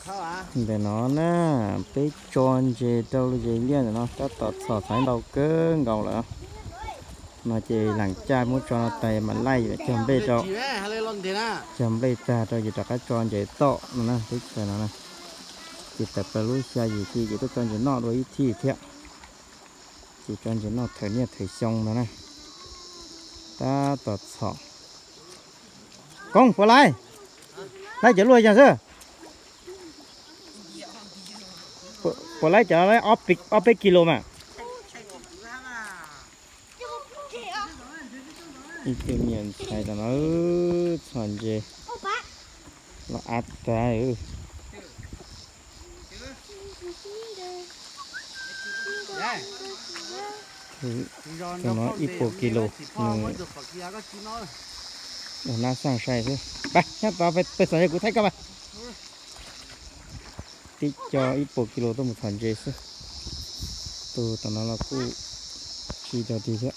Ntawm no na, peb tso ntses rau lub zes liaj ntawm no tab tom txhom txhom ntau kawg nkaus lawm. No ces lam caj muab tso no tas mam laij cog nplej rau, cog nplej tag rau ces rov qab tso ntses tom no na, teb chaws no na. Ces tawm plaws lub xya yim ti ces tuaj tso ntses noj dua ib thij thiab. Ces tso ntses noj thawm niaj thawm xyoo no na. Tab tom txhom. Koob, puas laib? Laib cov luaj yog xwb. Puas laib cov ob peb kilo mas? Ib tug me nyuam ntxhais tam no txhom ntses los av tag. Tus no ib puas kilo, nws ua nab xaj sai xwb. Pab nyob tod peb txhom ntses kuv thaij koj mas. Tib co ib puas kilo tuaj mus txhom ntses xwb. Tus tom no los kuj tsis rau tig thiab.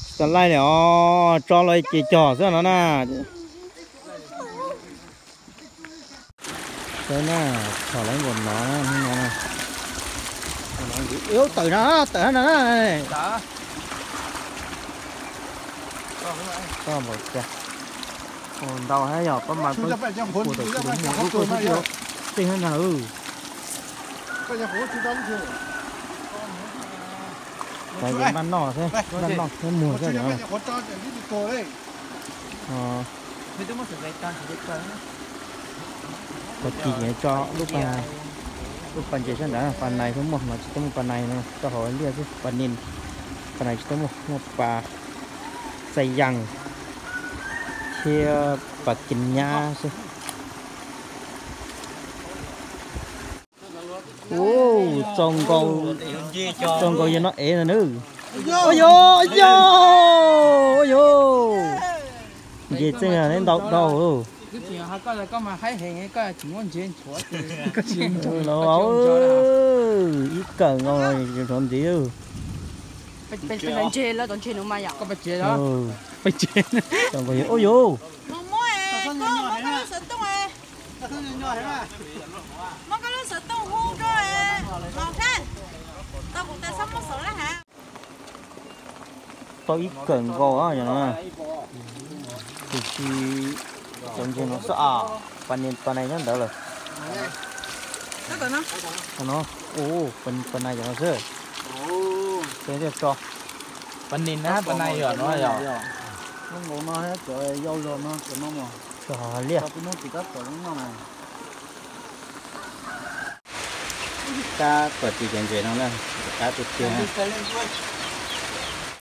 Tsis tau laij li os, tso los ces cog xwb no na. Saib na, txhom lawv nkaus no na, hnub no na. Tawm na, tawm na. Koj npaum cas? Ntau hab yog koj mas koj ua tawm kuv mus lub koj xwb, tej hab na. Cov ces npaj noj xwb, npaj noj thiab muag xwb cov. Tag kis ces tso lub pas ntses sab nrad, pas nais thiab muaj, no tsis tau muaj pas nais no, rau hauv liaj xwb, pas nis, pas nais tsis tau muaj, muaj pas xais yaas thiab pas kev nyab xwb. Ua, txaus nkaus, txaus nkaus yog no ev ntag nawb. Ua yog, ua yog, ua yog. Nce txeej neb ntau dhau. Ib kawm nkaus ntxiv. Ua yog. Tau ib kawm nkaus yog no, tiam sis cov ntses no xwb as, pas nis pas nais nyob ntawd lawm. No, ua, pas nais cov no xwb. Tso, pas nis na, pas nais yog no yog. Cov liaj. Kab kom tsis cov ntses no na, kab tiag tiag na.